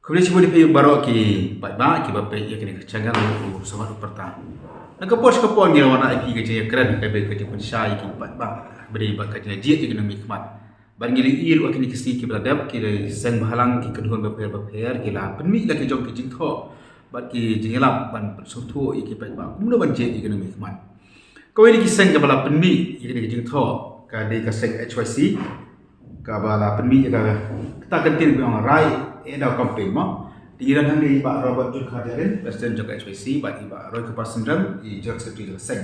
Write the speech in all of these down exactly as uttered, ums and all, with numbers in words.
Khublei shibun ïa phi baroh ki paidbah kiba peit ïa kane ka channel U Samad U Pyrta. Na ka por sha ka por ngi la wanrah ïa phi ka jingïakren kaba ka jingpynshai ïa ki paidbah ba dei bad ka jingjied ïa ki nongmihkhmat. Bad ngi la ïohi ruh ha kine ki sngi kiba la dep ki la seng bhalang ki kynhun bapher bapher ki la pynmih la ki jong ki jingthoh bad ki jingïalap ban pynsngewthuh ïa ki paidbah kumno ban jied ïa ki nongmihkhmat. Kawei na ki seng kaba la pynmih ïa kine ki jingthoh ka dei ka seng H Y C kaba la pynmih ïa ka, kata ka ktien ba ong Rai E Daw Campaign mo. Te ngi don hangne i Bah Robert Jyrkha Jarin, President jong ka H Y C, bad i Bah Roykupas Syndrem, i General Secretary jong ka seng.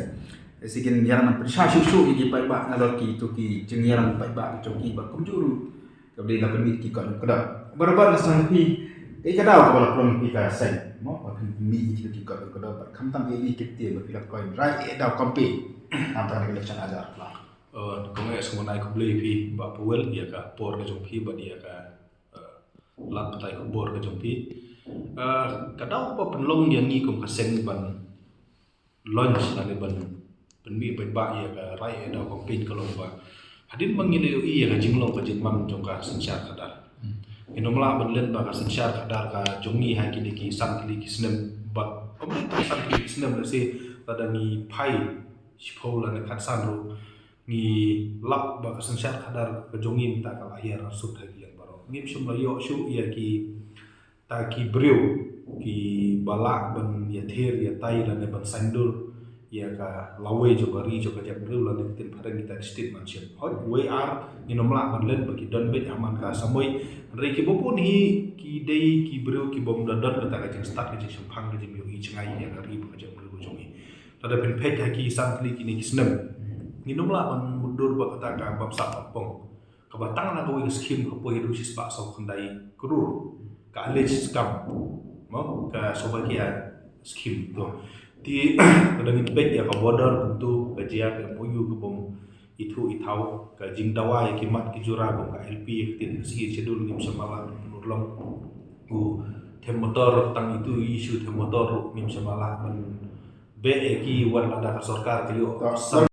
Te sa kin ïalam ban pynshai shuh shuh ïa ki paidbah nalor kito ki jingïalam paidbah ki jong ki bad kumjuh ruh kaba dei la pynmih ki kot jong ki kdor. Bah Robert, la sngewbha ïa ka daw kaba la pynlong ïa ka seng mo, ba pynmih ïa ki kot jong ki kdor bad khamtam ïa ki ktien ba phi la coin Rai E Daw Campaign. Namar ka election hajar. Uh, kong eh sngewbha khublei phi Bah Powell ïa ka por ka jong phi bad ïa ka, uh, lad batai khubor ka jong phi. Uh, ka daw ba pynlong ïa ngi kum ka seng ban launch lane ban pynmih paidbah ïa ka Rai E Daw Campaign ka long ba hadien ba ngi la ïohi ïa ka jinglong ka jingman jong ka synshar khadar. Ngin ym lah ban len ba ka synshar khadar ka jong ngi ha kine ki san tylli ki snem bad ym dei tang san tylli ki snem, lehse lada ngi phai shiphew lane khatsan ruh ngi lap ba ka synshar khadar ka jong ngi mynta ka la hiar arsut ha ki liang baroh. Ngim shym la ïoh shuh ïa kita ki briew kiba lah ban ïathir ïatai lane ban saiñdur ïa ka lawei jong ka ri jong ka jaitbynriew lane ktien phareng kita ki statesmanship. Hooid, wei ar ngin ym lah ban len ba ki don beit ha man ka samoi. Hynrei kiba bun hi ki dei ki briew kibym da don kata ka jingstad, ka jingshemphang, ka jingïohi jngai ïa ka ri bad ka jaitbynriew ka jong ngi. Lada phin peit ha ki san tylli kine ki snem, ngin ym lah ban mutdur ba kata ka bamsap bapong kaba tang na kawei ka skim ka poi haduh shispah saw khyndai klur, ka alleged scam mo, ka Saubhagya scheme to. Te lada ngin peit ïa ka border kumto, ka jia ka M O U kabym ithuh ithaw, ka jingdawa ïa ki mat ki jura kum ka I L P, ka ktien Khasi, Schedule, ngim shym la lah ban pynurlong. U them motor, tang itu issue them motor ruh ngim shym la lah ban beh ïa ki wat lada ka sorkar ka ïoh